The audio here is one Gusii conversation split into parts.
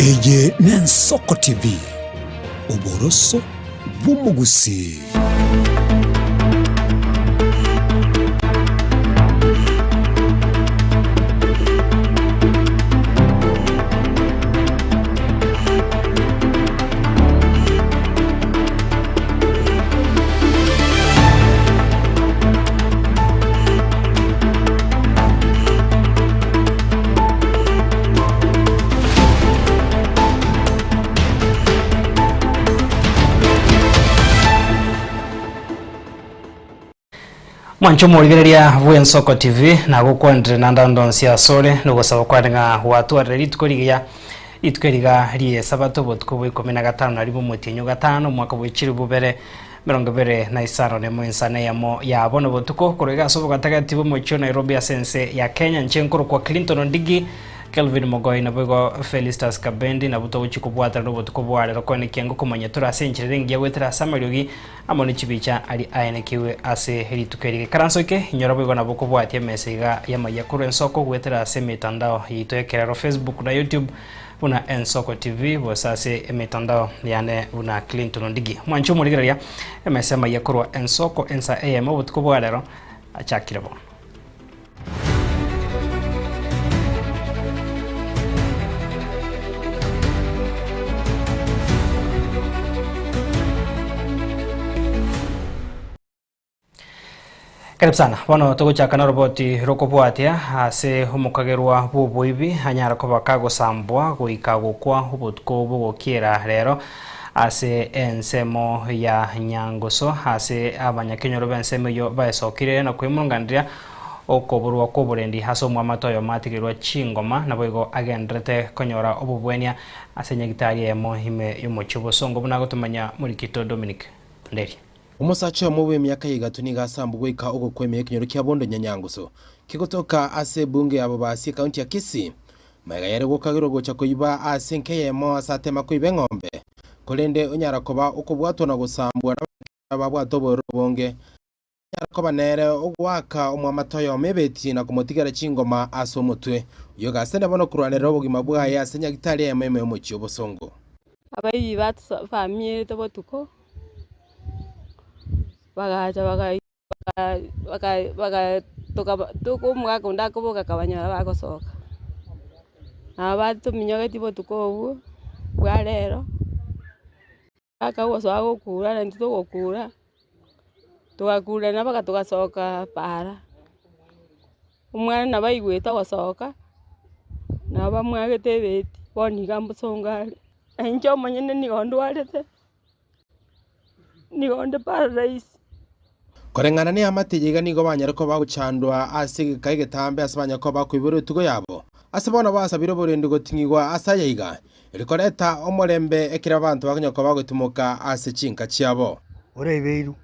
Eye n'Ensoko TV, oboroso bw'omogusii. Mwanche omorigereria bw'Ensoko TV nagokwanire naende ande onsi asore nogosaba kwane ng'a gwatwarire rituko rigiya rituko eriga ri'esabato obotuko bwa ikomi na gatano na rimo omotienyi o gatano omwaka bwe chilifu bibere emerongo ebere na isano nemo ensana eyemo ya bono botuko korwa iga ase obogatagati bw'omochie o Nairobi ase ense ya Kenya inche nkorokwa Clinton Ondigi Kelvin Mogoi naboigo Felistus Kabendi nabwo togochia kobwatana nobotuko bwa rero koenekia ngokomanya tore ase enchera ere engiya goetera ase amariogi amo ne chibicha aria aenekigwe ase rituko eri. Gekaranso eke inyora boigo nabo okobwatia emesa iga y'amayia korwa ensoko goetera ase emetandao yaito y'ekerero Facebook na YouTube buna Ensoko TV gose ase emetandao yane buna Clinton Ondigi. Mwanche omorigereria emesa y'amayia korwa ensoko ensa eyemo obotuko bwa rero achakire bono. Karibu sana. Bono togochaka noroboti rokobwatia ase omokagerwa bw'oboibi anyare koba kagosambwa goika gokwa obotuko bogokiera rero ase ensemo ya Nyangoso ase abanyakenyoro b'ensemo eyio baesokire na koimurunganiria okoborwa kw'oborendi ase omwamate oyomo atigerwa chingoma naboigo agenderete konyora obobwenia ase nyagitari eyemo ime y'omochie obosongo buna agotomanya Morikito Dominic Nderi. Omosacha oyomo bw'emiaka ya igato nigo asambwe goika ogokwa ime y'ekenyoro kia Bondo Nyanyangusu, kegotoka ase ebunge ya Bobasi ekaunti ya Kisii. Magega yare gokagerwa gocha koiba ase enka eyemo ase atema koiba eng'ombe, korende onyara koba okobwatwa na gosambwa nabakeene babwate obororo obonge, onyara koba nere ogoaka omwamate oyomo ebeti na komotigera chingoma ase omotwe. Oyio gasende bono korwanerera obogima bwaye ase nyagitari eyemo ime y'omochie obosongo. Abaibi batufamierete botuko, bagacha omogaka onde akoboka akabanyora bagosoka. Nabo batominyogetie botuko obwo bwa rero, mpaka ogosoa gokura na intwe togokura, togakurana mpaka togasoka para. Omwana nabo aigwete ogosoka, nabo bamwagete ebeti, bono iga mbosongo are. Na inche omonyene nigo ndwarete. Nigo onde paralyzed. Koreng'ana neamate eye iga nigo banyare koba bagochandwa ase egeka egetambe ase banyare koba bakoiborwa etugo yabo. Ase bono basabire oborendi goting'igwa ase aya iga, erio koreta omorembe ekero abanto bakonyara koba bagotimoka ase chinka chiabo. Oraibeirwe,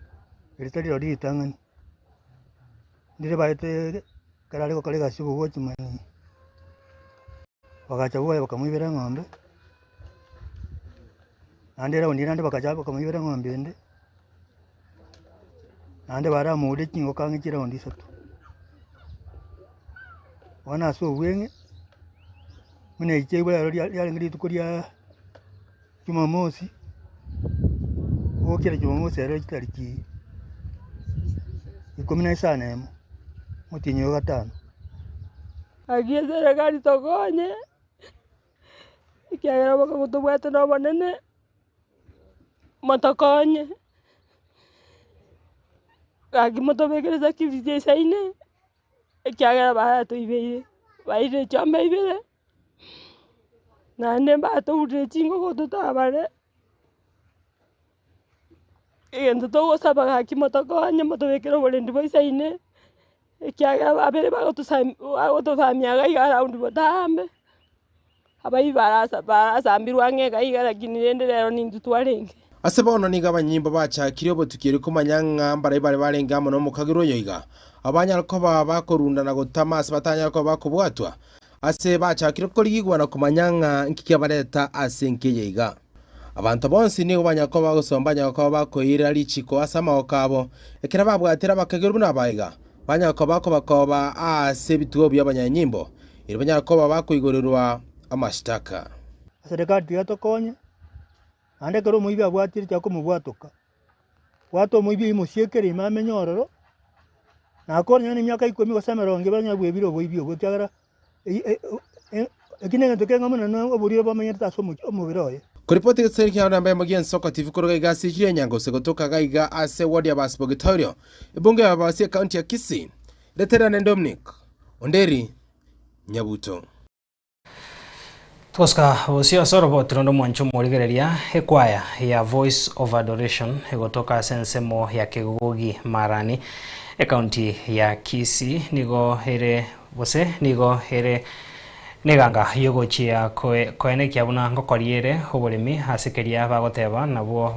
eri tari rirorio ritang'ani, ndire baete ekero are gokora egasi y'obogochimani, bagacha bwoye bakamoibera eng'ombe. Naende eraundi eye naende bakacha bakamoibera eng'ombe ende, naende baramoure chingoko ang'e chiraundi isato. Bono ase obweng'e, buna echi chiaigwa rero ria riarenge rituko riaaa jumamosi, bokera jumamosi ero chitariki ikomi na isano na emo, omotienyi o gatano. Gaki eserekari tokonye. Ekiagera obokongu tobwate na obonene, motokonye, gaki motobekere security eisaine, ekiagera baratoibeire, bairire chiombe ibere, naende mbatourire chingoko totabare, egento togosaba gaki motokonye motobekere oborendi boisaine. Ekiagera babere bagotosambia iga iga around botambe, abaibi barasa barasambirwe ang'e iga iga lakini rende rero nintwe twarenge. Ase bono nigo abanyimbo bachakire obotuki erio komanya ng'a mbaria bare barenge amo nomokagera oyo iga, abanyare koba bakorunda na gotama ase batanyare koba bakobwatwa, ase bachakire korigigwa na komanya ng'a nki kiabareta ase enka eye iga. Abanto bonsi nigo banyare koba bagosoma banyare koba bakoira richiko ase amaboko abo, ekero babwatire abakegerwa buna aba iga, banyare koba bakobakoba aase ebituo bi'abanyanyimbo, erio banyare koba bakoigorerwa amashitaka. Eserekari tiga etokonye, naende ekero omoibi abwatire tiga komobwatoka, bwata omoibi oywo mosiekere ime amenye ororo, nakore nonya na emiaka ikomi gose emerongo ebere onye bwebire oboibi obwo ekiagera eki na egento keng'ao mono na oborwaire bomenyerete ase omochie omobere oye. Koripoti egesairi kia namba eyemo gi'ensoko TV korwa gaiga ase echiro ya Nyangoso egotoka gaiga ase eward ya Basibogitorio, ebunge ya Babasi ekaunti ya Kisii. Reterane Dominic Onderi Nyabuto. Togosika bosio ase oroboti ronde omwancho omorigereria ekwaya ya Voice of Adoration egotoka ase ensemo ya Kegogi Marani ekaunti ya Kisii nigo ere gose nigo ere neganga yogochia koenekia buna ngokoria ere oboremi ase keria bagoteba nabwo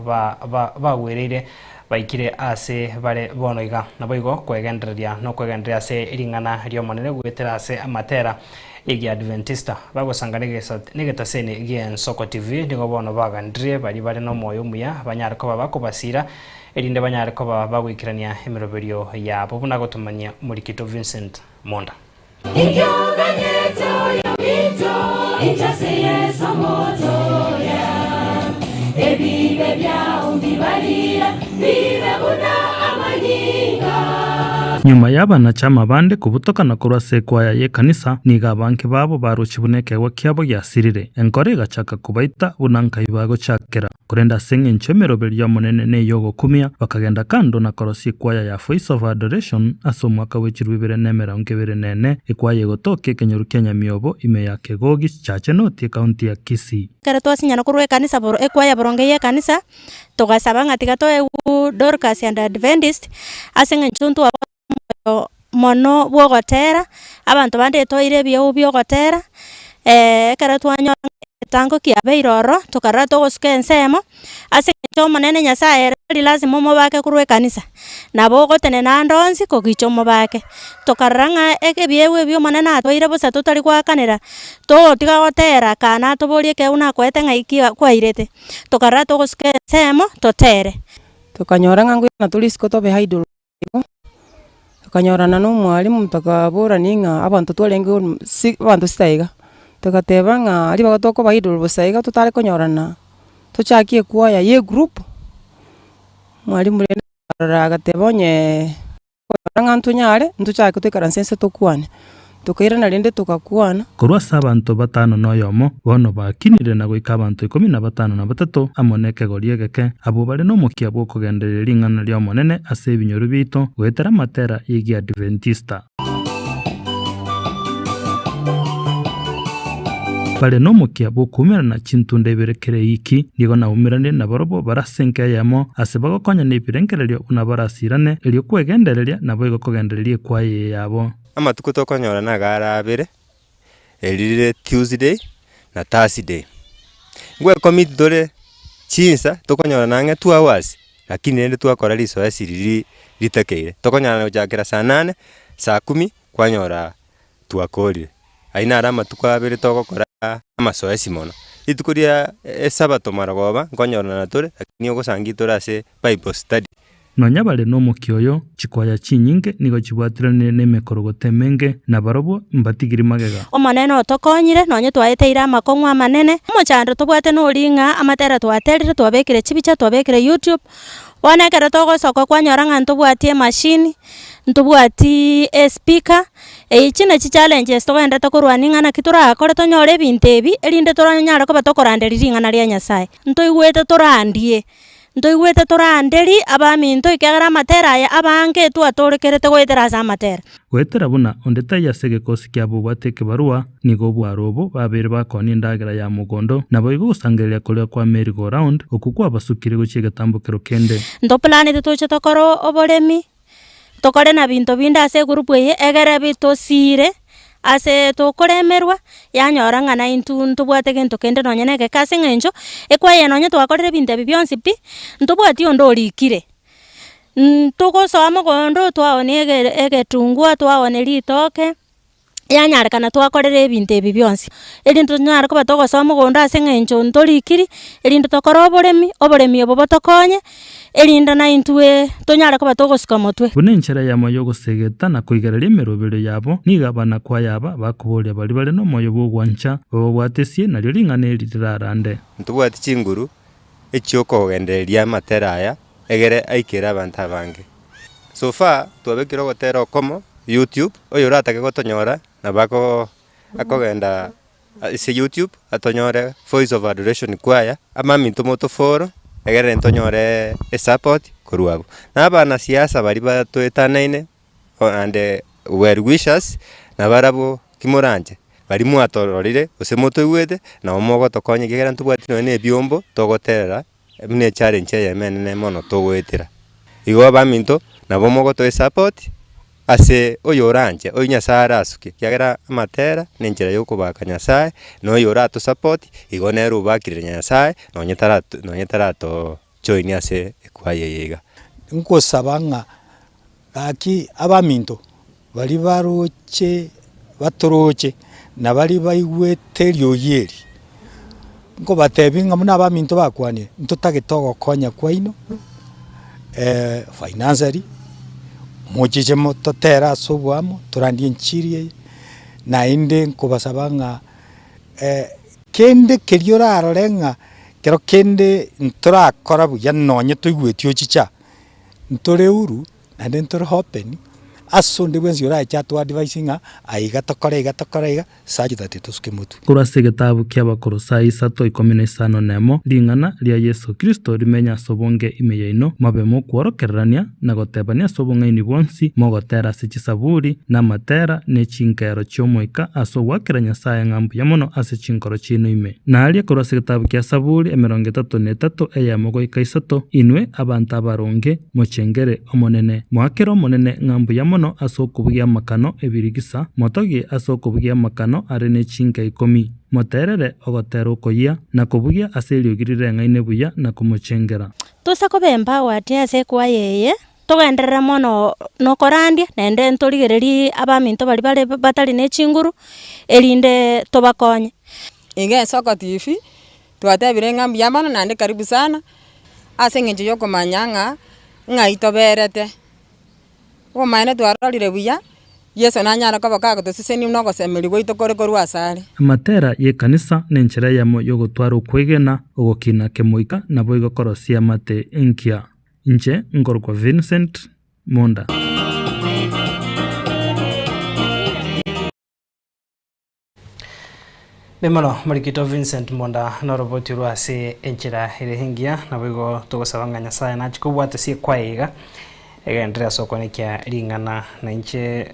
bagwereire baikire aase bare bono iga. Naboigo kwegendereria nokwegendereria ase ring'ana ri'Omonene goetera ase amatera y'Egiadventista. Bagosanga negetaseni gi'Ensoko TV nigo bono bagandirie baria bare nomoyo omuya banyare koba bakobasira erinde banyare koba bagoikerania emeroberio yabo buna gotomania Omorikito Vincent Monda. Inki oganyete oyominto, inche ase Yeso omotoria? Ebibe biao mbibarire, bibe buna amanyinga. Nyuma y'abanachama bande kobutokana korwa ase ekwaya y'ekanisa, nigo abange babo baroche buna ekeegwa kiabo giasirire. Enkoro egachaka kobaita buna nkai bagochakera. Korende ase engencho emeroberi y'Omonene ney'ogokumia, bakagenda kando na korosia ekwaya ya Voice of Adoration ase omwaka bwe chilifu ibere na emerongo ebere na ene, ekwaya egotokia ekenyoru kia Nyamiobo ime ya Kegogi, Chache North, ekaunti ya Kisii. Ekero twasinyana korwa ekanisa boro ekwaya boronge y'ekanisa, togasaba ng'a tiga toegwe Dorcas and Adventist, ase eng'encho ntwabwate omoyo mono bwa ogotera, abanto bande toire ebiegwa bia ogotera, ekero twanyora ng'a egetango kiabeire ororo, tokarora togosuka ensemo, ase eng'encho omonene nyasaye ere tari lasima omobake korwa ekanisa, nabo ogotenena ande onsi kogicha omobake. Tokarora ng'a eke ebiegwa ebi omonene atoeire bosa totari goakanera, togotiga gotera kaa natoborie ekeegwa nakoete ng'ai ki kwairete, tokarora togosuka ensemo totere. Tokanyora ng'a ngoirana tore isiko tobe idle. Igo, tokanyorana na omwalimu tokaborania ng'a abanto twarenge si abanto sita iga, togateba ng'a ribaga tokoba idle bosa iga totare konyorana tochakie ekwaya ya egroup, omwalimu rende akarora agateba onye konyora ng'a ntonyare ntochake toikaranse inse tokwane. Tokairana rende togakwana. Korwa ase abanto batano na oyomo, bono bakinire na goika abanto ikomi na batano na batato, amo nekegori egeke, abwo bare nomokia bw'okogendereria ring'ana ri'Omonene ase ebinyoru biaito, goetera amatera y'Egiadventista. Bare nomokia bw'okoumerana chintunda ibere kera eiki, nigo naumeranire nabarobwo bare ase enka eyemo, ase bagokonyana ebirengererio buna barasirane, erio kwegendereria naboigo kogendereria ekwaya eye yabo. Amatuko tokonyora nigo are abere, erire Tuesday na Thursday. Ngwe commit tore chinsa tokonyora ang'e 2 hours, lakini rende twakora risoesi riria ritakeire. Tokonyara gochakera saa nane, saa kumi kwanyora twakorire. Ayio naro amatuko abere togokora amasoesi mono. Rituko ria esabato marogoba nkonyorana tore, lakini ogosangia tore ase bible study. Nonya bare nomokia oyo, chikwaya chinyinge nigo chibwatiranire nemekorogoto emenge, na barobwo mbatigiri magega. Omonene otokonyire, nonye twaeteire amakong'u amanene. Omochando tobwate nori ng'a amatera twaterire, twabekire chibicha, twabekire YouTube, bono ekero togosoka kwanyora ng'a ntobwati emachine, ntobwati espeaker, echi nachi challenges togenderete korwania ng'a naki torakore tonyore ebinto ebi, erinde toranyare koba tokoranderia ring'ana ria Nyasaye. Ntoigwete torandie. Ntoigwete toranderi abaminto, ekiagera amatera aya abange twatorekerete goetera ase amatera. Goetera buna onde taiyo ase egekosi kiabo obwate ekebarua, nigo obwaro obo babeire bakoonia endagera ya mogondo, naboigo gosangereria koria kwa merry-go-round okwo kwabasukire gochia egetambokero kende. Ntoplanete toche tokore oboremi, tokore na binto binde ase egroup eye egere bitosire ase tokoremerwa, yanyora ng'a naintwe ntobwate gento kende nonye na egeke ase eng'encho, ekwaya nonye twakorire ebinto ebi bionsi pi, ntobwati onde orikire. Ntogosoa mogondo twaonia ege egetungua, twaonia ritoke, yanyarekana twakorire ebinto ebi bionsi, erinde tonyare koba togosoa mogondo ase eng'encho ntorikiri, erinde tokore oboremi, oboremi obo botokonye. Erinde naintwe tonyare koba togosika omotwe. Buna enchera eyemo y'ogosegeta na koigereria emeroberio yabo, nigo abanakwaye aba bakoboria baria bare nomoyo bw'ogwancha, bababwatesie, nario ring'ana eri rirarande. Ntobwati chinguru echi'okogendereria amatera aya egere aikere abanto abange. So far twabekire ogotera okomo YouTube, oyoratake gotonyora nabo ako akogenda Ase YouTube atonyore Voice of Adoration Choir, amaminto motofollow egere ntonyore esupport korwa abwo. Na abanasiasa baria batoetanaine and well wishers nabarabwo kimoranche baria mwatororire gose motoigwete nabo mogotokonya ekiagera ntobwati nonye na ebiombo togoterera buna echallenge eyemo enene mono togoetera. Igo abaminto nabo mogotoa esupport. Ase oyoranche, oyio Nyasae arasuke, ekiagera amatera nenchera yokobaka Nyasae, na oyo oratosapoti, igo nere obakirire Nyasae, nonye tarato nonye tarato join ase ekwaya eye iga. Nkosaba ng'a gaki abaminto baria baroche batoroche, na baria baigwete eriogi eri, nkobatebia ng'a buna abaminto bakwanire, ntotagete ogokonya kwaino financially, mochiche mototere ase oboamo, torandie enchiri eye, naende nkobasaba ng'a kende keria orarore ng'a kero kende ntorakora buya nonye toigweti ochicha, ntore huru. Naende ntore open, ase onde bwensi orache atoa advice ng'a aiga tokore iga tokore iga, such that tosuke motwe. Korwa ase egetabu ki'Abakolosai isato ikomi na isano nemo, ring'ana ria Yeso Kristo rimenye ase obonge ime yaino, mobe mokworokererania na gotebania ase obong'aini bwonsi, mogotera ase chisaburi, na amatera, ne chinkeero chi'Omoika, ase ogoakera Nyasae ng'a mbuya mono ase chinkoro chiaino ime. Na aria korwa ase egetabu kia Saburi emerongo etato na etato eyemo goika isato, Inwe abanto abaronge, Mochengere Omonene, moakere Omonene ng'a mbuya mono ase okobugia amakano ebirigisa, motogie ase okobugia amakano are ne chinka ikomi, moterere ogotera okoyia, na kobugia ase eriogi rireng'aine buya na komochengera. Tosa koba empowered ase ekwaya eye, togenderere mono nokorandia, naende ntorigererie abaminto baria bare batari ne chinguru, erinde tobakonye. Iga Esoko TV, twatebire ng'a mbuya mono naende karibu sana. Ase eng'encho yokomanya ng'a ng'ai toberete. Obomaene twarorire buya, Yeso nanyare koba kagotosesenia buna ogosemeria gwaito kore korwa asare. Amatera y'ekanisa nenchera eyemo y'ogotwara okwegena, ogokina kemoika, naboigo korosia amate enkia. Inche nkorokwa Vincent Monda. Mbuya morikito Vincent Monda noroboti rwa ase enchera ere engiya, naboigo togosaba ng'a Nyasaye nache kobwata ase ekwaya iga, egenderere ase okonekia ring'ana na inche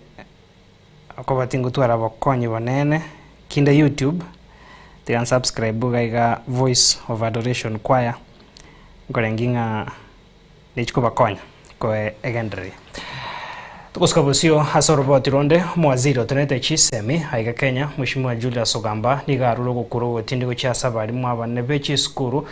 okoba tingotwara obokonyi bonene, kinde YouTube, tiga nsubscribe iga iga Voice of Adoration Choir, nkorengi ng'a Nechi kobakonya koegendereria. Togosuka bosio ase oroboti ronde, omowaziri otenenete chisemi aiga Kenya, Mheshimiwa Julius Ogamba nigo arure ogokura ogotindi gochia ase abarimu abanene be chisukuru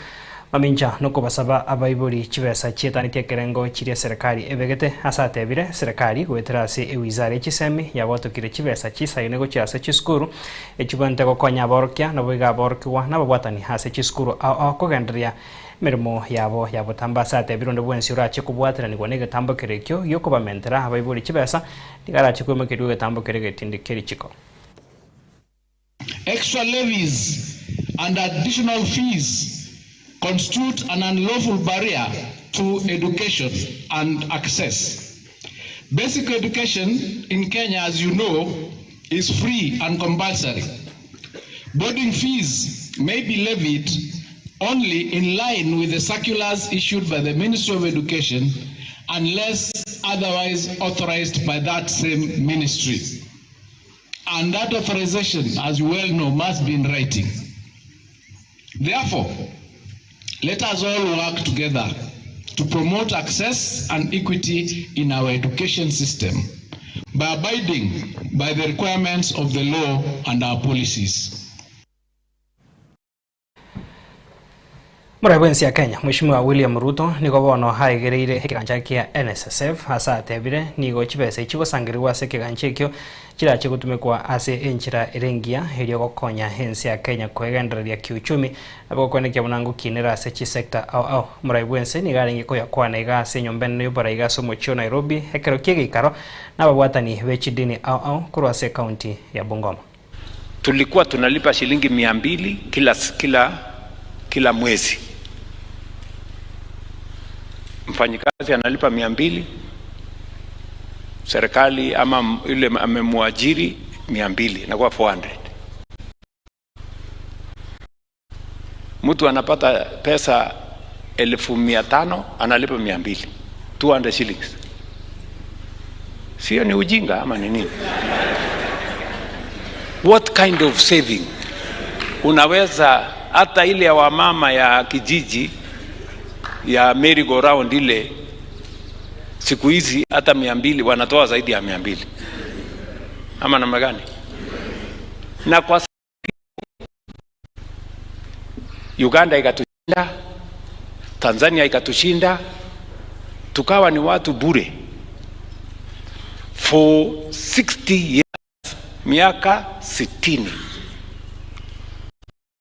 mamincha nokobasaba abaibori chibesa chietanetie ekerengo chiria eserekari ebegete ase atebire eserekari goetera ase ewizara ye chisemi yabwatokire chibesa chisaine gochia ase chisukuru echibwenerete gokonya aborokia naboigo aborokigwa nababwatani ase chisukuru ao ao kogendereria Emeremo yabo ya botambe ase atebire onde bwensi orache kobwateranigwa negetambo kere ekio gi'okobamentera abaibori chibesa, nigo arache koimokerigwa egetambo kere egetindi kie richiko. Extra levies and additional fees constitute an unlawful barrier to education and access. Basic education in Kenya, as you know, is free and compulsory. Boarding fees may be levied only in line with the circulars issued by the Ministry of Education unless otherwise authorized by that same ministry. And that authorization, as you well know, must be in writing. Therefore, let us all work together to promote access and equity in our education system by abiding by the requirements of the law and our policies. Morai bw'ense ya Kenya, Mweshimiwa William Ruto nigo bono aegereire ekegancha kia NSSF ase atebire nigo chibesa echi chigosangerigwa ase ekegancha ekio chirache gotumekwa ase enchera ere engiya erio gokonya ense ya Kenya koegendereria kiuchumi nabo gokwenekia buna ngokinera ase chisector ao ao. Morai bw'ense nigo arenge koyakwana iga ase enyomba enene y'oborai iga ase omochie o Nairobi ekero ki'egeikaro nababwatani be chidini ao ao korwa ase ecounty ya Bungoma. Tulikuwa tunalipa shilingi 200 kila, kila, kila mwezi. Mfanyikazi analipa 200, serikali ama yule amemwajiri 200, inakuwa 400. Mtu anapata pesa 500,000 analipa 200, 200 shillings. Sio ni ujinga ama ni nini? What kind of saving? Unaweza hata ile ya wamama ya kijiji ya merry go round ile, siku hizi hata 200 wanatoa zaidi ya 200 ama namna gani? Na kwa Uganda ikatushinda, Tanzania ikatushinda, tukawa ni watu bure for 60 years, miaka 60.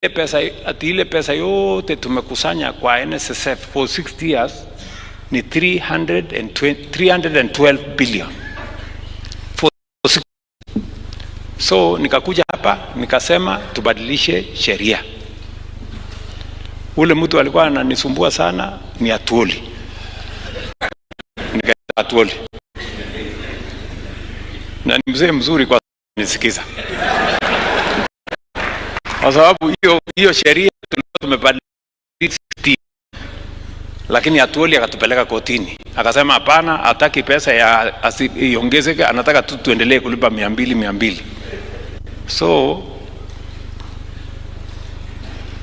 Ile pesa, ati ile pesa yote tumekusanya kwa NSSF for 60 years ni 320, 312 billion for 60. So nikakuja hapa nikasema tubadilishe sheria. Ule mtu alikuwa ananisumbua sana ni Atwoli, nikaita Atwoli na ni mzee mzuri kwa nisikiza, kwa sababu hiyo hiyo sheria tulikuwa tumebadilisha, lakini Atwoli akatupeleka kotini, akasema hapana, hataki pesa ya iongezeke, anataka tu tuendelee kulipa 200 200. So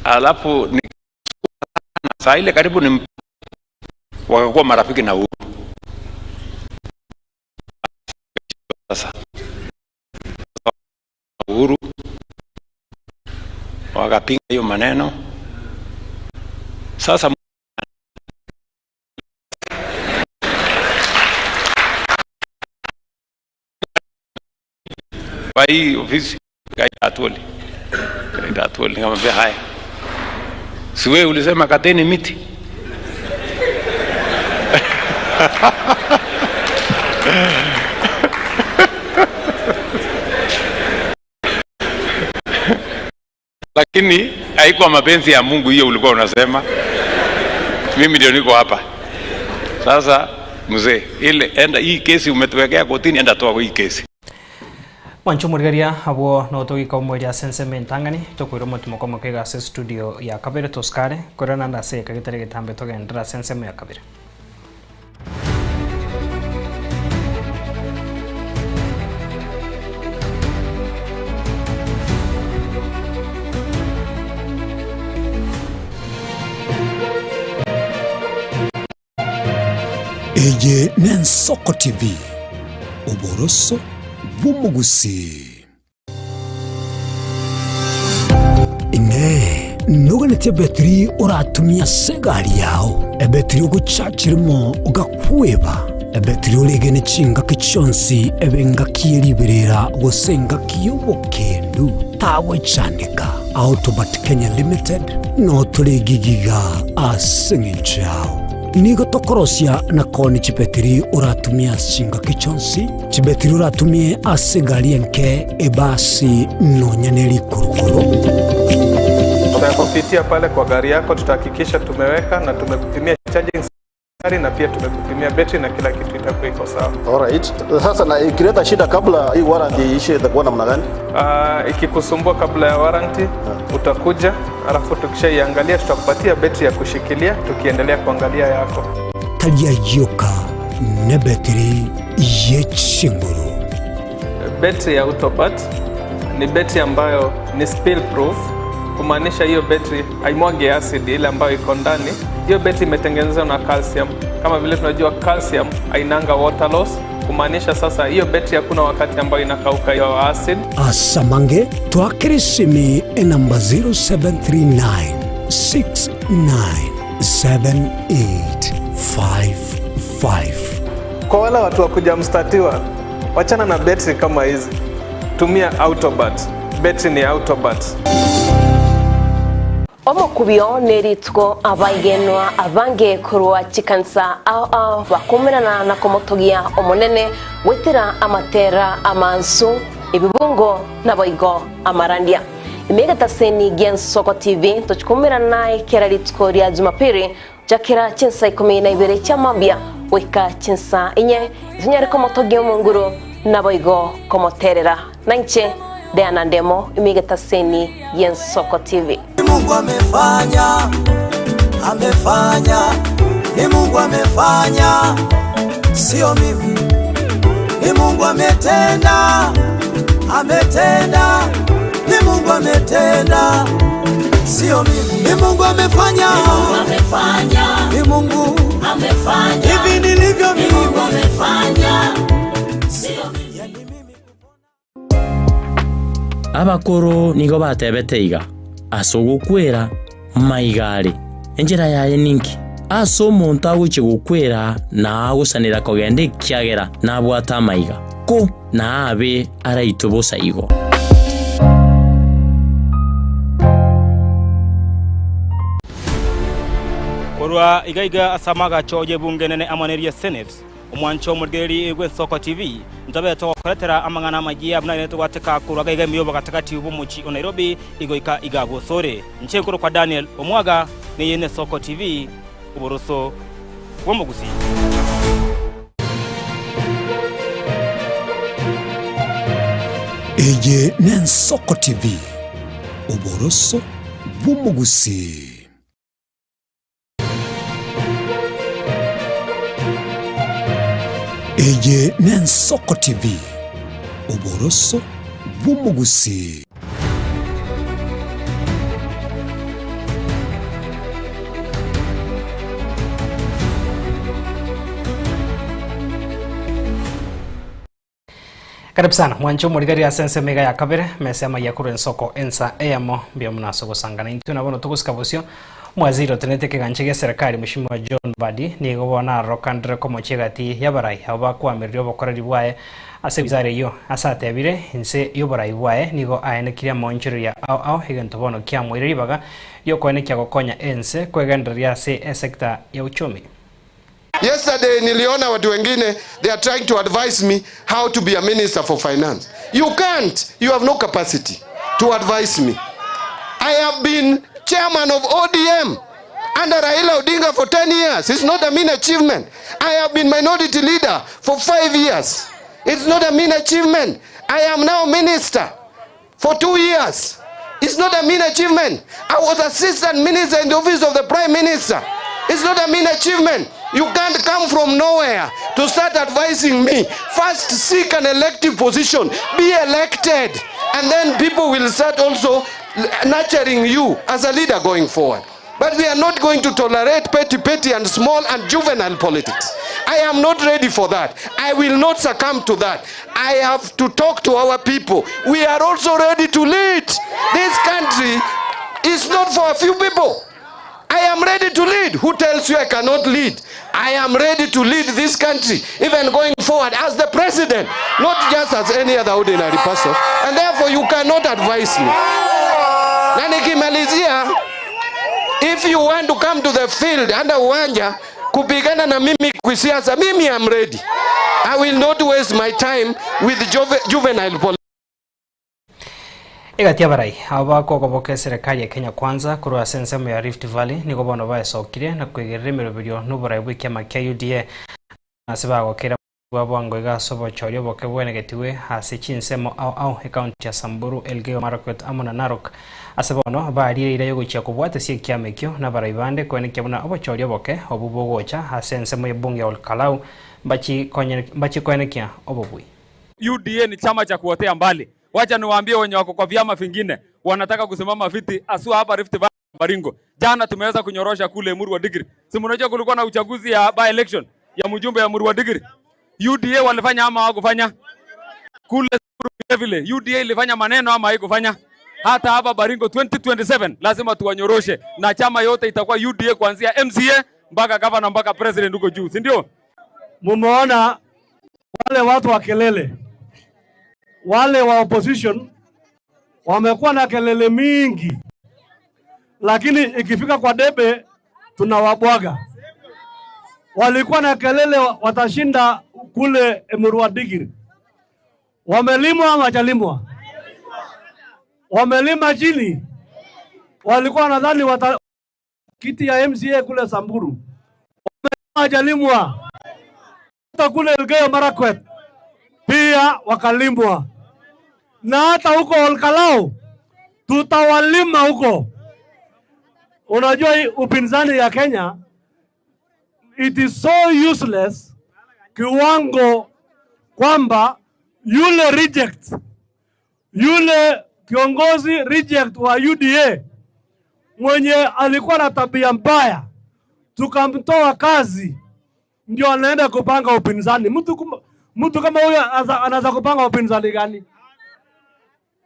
alafu ni saa ile karibu ni wakakuwa marafiki na Uhuru. Sasa Uhuru wakapinga hiyo maneno. Sasa kwa hii ofisi kaita Atwoli, kaita Atwoli, nikamwambia haya, si wewe ulisema kateni miti? Lakini haikuwa mapenzi ya Mungu hiyo ulikuwa unasema. Mimi ndio niko hapa sasa. Mzee, ile enda hii kesi umetuwekea kotini, enda toa hii kesi. Mwanche omorigeria abwo notogika omoerio ase ensemo entang'ani, tokoira omotimoka omoke iga ase estudio ya kabere tosikare, korende naende ase egeka getari getambe togenderere ase ensemo ya kabere. Eye n'Ensoko TV, oboroso bw'omogusii. Inee! Noganetie ebetiri oratumie ase egari yao, ebetiri ogochachi rimo ogakweba, ebetiri oregene chingaki chionsi ebe engaki ye riberera gose engaki y'obokendu? Tagwechandeka. Autobat Kenya Limited notore egigiga ase eng'encho yao. Nigo tokorosia na koonia chibetiri oratumie ase chingaki chionsi, chibetiri oratumie ase egari enke, ebasi, nonya ne rikurukuru. Tutakupitia pale kwa gari yako, tutahakikisha tumeweka na tumekupimia charging gari na pia tumekupimia betri na kila kitu itakuwa iko sawa. Alright. Sasa na ikileta shida kabla hii warranty iishe itakuwa namna gani? Ikikusumbua kabla ya warranty utakuja, alafu tukishaiangalia tutakupatia betri ya kushikilia tukiendelea kuangalia yako. Tari ayio ka nebetiri ye chinguru. Betri ya Autopat ni betri ambayo ni spill proof, kumaanisha hiyo betri haimwagi acid ile ambayo iko ndani. Hiyo betri imetengenezwa na calcium. Kama vile tunajua calcium hainanga water loss, kumaanisha sasa hiyo betri hakuna wakati ambayo inakauka hiyo acid. Ase amange, twakere esimi enamba 0739. 697855. Kwa wale watu wa kuja mstatiwa, wachana na betri kama hizi, tumia Autobat. Betri ni Autobat. Omokubio nerituko abaigenwa abange korwa chikanisa ao ao bakomerana na komotogia Omonene goetera amatera amansu, ebibungo naboigo amarandia. Ime egetaseni gi'Ensoko TV tochikomerana naye kera rituko ria Jumapili gochakera chinsa ikomi na ibere chia mambia goika chinsa inye, tonyare komotogia Omonguru naboigo komoterera. Nainche Diana Ndemo ime egetaseni gi'Ensoko TV. Ni Mungu amefanya, amefanya, ni Mungu amefanya, sio mimi. Ni Mungu ametenda, ametenda, ni Mungu ametenda, sio mimi. Ni Mungu amefanya, Ni Mungu amefanya, ni Mungu amefanya, hivi nilivyo ni mimi. Mungu amefanya, sio mimi. Abakoro nigo batebete iga, Ase ogokwera maiga are, enchera yaye ninki? Ase omonto agochia gokwera na agosanera kogenda ekiagera nabwate amaiga, ko nabe araitwe bosa igo. Korwa iga iga ase amagacho y'ebunge enene amo neria Senate, Omwancho omorigereria bw'Ensoko TV, ntobe togokoretera amang'ana amayia buna ere togwateka korwa gaiga emiyobo gatagati bw'omochie o Nairobi igoika iga bw'osore. Inche nkorokwa Daniel Omwaga, neye n'Esoko TV, oboroso bw'omogusii. Eye n'Ensoko TV, oboroso bw'omogusii. Eye n'Ensoko TV, oboroso bw'omogusii. Karibu sana mwanche omorigereria ase ensemo iga ya kabere mesa y'amaiga korwa ensoko ensa eyemo mbuya mono ase ogosangana intwe na bono togosika bosio omwaziri otenenete ekegancha gia serikali Mheshimiwa John Mbadi nigo bono arorokandire komochia egati y'abarai abwo bakoamireria obokoreri bwaye ase wizara eyio ase atebire inse y'oborai bwaye nigo aenekirie amaonchoreria ao ao egento bono kiamoire ribaga riokoenekia gokonya ense kwegendereria ase esector ya uchumi. Yesterday niliona watu wengine they are trying to advise me how to be a minister for finance. You can't. You have no capacity to advise me. I have been chairman of ODM under Raila Odinga for 10 years. It's not a mean achievement. I have been minority leader for 5 years. It's not a mean achievement. I am now minister for 2 years. It's not a mean achievement. I was assistant minister in the office of the prime minister. It's not a mean achievement. You can't come from nowhere to start advising me. First, seek an elective position. Be elected. And then people will start also nurturing you as a leader going forward. But we are not going to tolerate petty, petty and small and juvenile politics. I am not ready for that. I will not succumb to that. I have to talk to our people. We are also ready to lead. This country is not for a few people. I am ready to lead. Who tells you I cannot lead? I am ready to lead this country, even going forward as the president, not just as any other ordinary person. And therefore you cannot advise me. Na nikimalizia, if you want to come to the field under uwanja kupigana na mimi kisiasa, mimi am ready. I will not waste my time with juvenile politics. Egati y'abarai abo bakogoboka eserekari ya Kenya Kwanza korwa ase ensemo ya Rift Valley nigo bono baesokire na koigerera emeroberio na oborai bw'ekiama kia UDA ase bagokera bwa bwango iga ase obochori oboke bwenegetigwe ase chinsemo ao ao ekaunti ya Samburu, Elgeyo Marakwet amo na Narok. Ase bono barire eira yogochia kobwatesia ekiama ekio na abarai bande koenekia buna obochori oboke obwo bogocha ase ensemo y'ebunge ya Olkalau mbachie koenekia obobui. UDA ni chama cha kuotea mbali. Wacha niwaambie wenye wako kwa vyama vingine wanataka kusimama viti asua hapa Rift Valley Baringo. Jana tumeweza kunyorosha kule Emurua Dikirr. Si mnajua kulikuwa na uchaguzi ya by election ya mjumbe ya Emurua Dikirr. UDA walifanya ama hawakufanya? Kule vile vile UDA ilifanya maneno ama haikufanya? Hata hapa Baringo 2027 lazima tuwanyoroshe na chama yote itakuwa UDA kuanzia MCA mpaka gavana mpaka president huko juu, si ndio? Mumeona wale watu wa kelele, wale wa opposition wamekuwa na kelele mingi, lakini ikifika kwa debe tunawabwaga. Walikuwa na kelele watashinda kule Emurua Dikirr, wamelimwa ama hawajalimwa? Wamelima chini, walikuwa nadhani wata kiti ya MCA kule Samburu, hawajalimwa. Hata kule Elgeyo Marakwet pia wakalimwa, na hata huko Olkalou tutawalima huko. Unajua hii upinzani ya Kenya, it is so useless kiwango kwamba yule reject, yule kiongozi reject wa UDA mwenye alikuwa na tabia mbaya tukamtoa kazi, ndio anaenda kupanga upinzani. Mtu kama huyo anaweza kupanga upinzani gani?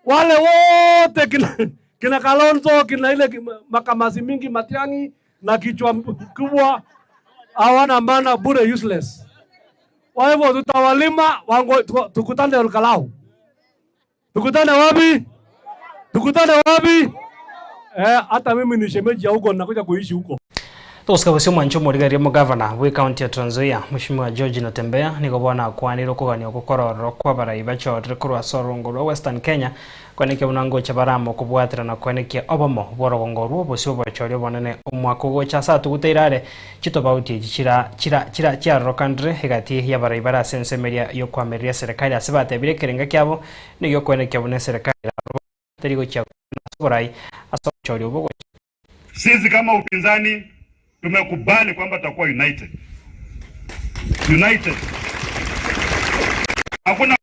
Wale wote kina Kalonzo, kina ile makamasi mingi Matiang'i na kichwa kubwa hawana maana, bure, useless. Kwa hivyo tutawalima wango, tukutane Olkalou. Tukutane wapi? Tukutane wapi? Hata mimi ni shemeji ya huko, nakuja kuishi huko. Tosika bosio mwancho omorigereria omogavana bwa ekaunti ya Trans Nzoia Mheshimiwa George Natembeya nigo bono akwanire okogania ogokororora kwa abarai bachorire korwa ase orongo rwa Western Kenya kwenekia buna ngocha barama okobwatera na kwenekia obomo bwa orogongo orwo obosio obochori obonene omwaka ogocha ase atuguteire are chitobauti echi chira chira chira chiarorokandire egati ya abarai bare ase ensemeria ya okoamereria eserekari ase batebire ekerenga kiabo nigo okwenekia buna eserekari teri gochia ase oborai ase obochori obo gocha. Sisi kama upinzani tumekubali kwamba tutakuwa united. United. Hakuna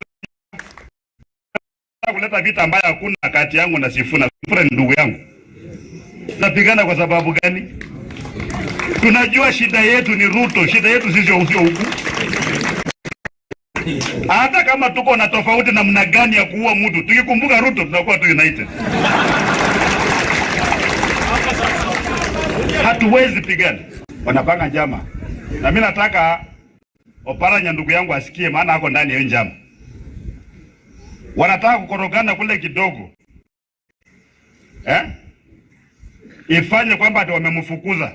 kuleta vita ambayo hakuna kati yangu na Sifuna. Sifuna ni ndugu yangu. Tunapigana kwa sababu gani? Tunajua shida yetu ni Ruto, shida yetu sisi sio huku. Hata kama tuko na tofauti namna gani ya kuua mtu, tukikumbuka Ruto tunakuwa tu united. Hatuwezi pigana. Wanapanga njama. Na mimi nataka Oparanya ndugu yangu asikie, maana ako ndani ya hiyo njama. Wanataka kukorogana kule kidogo. Ifanye kwamba ati wamemfukuza.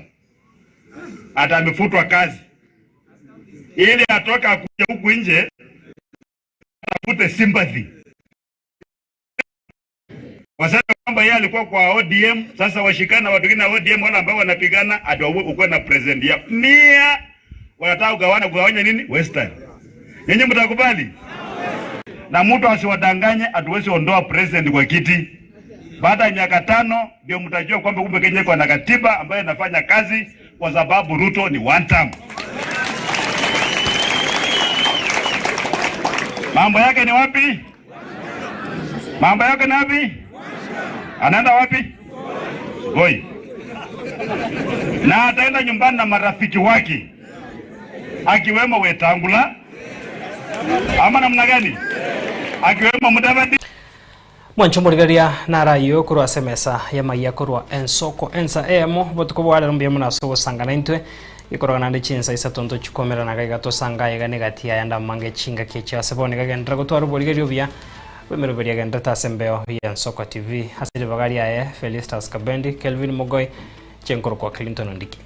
Ata amefutwa kazi. Ili atoke akuje huku nje atafute sympathy. Wasema kwamba yeye alikuwa kwa ODM, sasa washikana watu wengine wa ODM wale ambao wanapigana ati ukuwe na president ya mia. Wanataka kugawanya nini? Western. Nyinyi mtakubali? Na mtu asiwadanganye, hatuwezi ondoa president kwa kiti. Baada ya miaka 5 ndio mtajua kwamba kumbe Kenya iko na katiba ambayo inafanya kazi, kwa sababu Ruto ni one term. Mambo yake ni wapi? Mambo yake ni wapi? Anaenda wapi? Goi. Na ataenda nyumbani na marafiki wake akiwemo Wetangula ama namna gani? Akiwemo Mudavadi. Mwancho morigereria narayo korwa ase emesa y'amaiya korwa ensoko ensa eyemo botuko bwarero mbuya mono ase ogosangana intwe ikorogana naende chinsa isato ntochikomerana iga tosanga iga negati yaya ndamange chingaki echio ase bono iga genderera gotwara oborigereria obuya bw'emeroberi agenderete ase embeo ya Ensoko TV ase ribaga riaye Felistus Kabendi, Kelvin Mogoi, Chenkoro kwa Clinton Ondiki.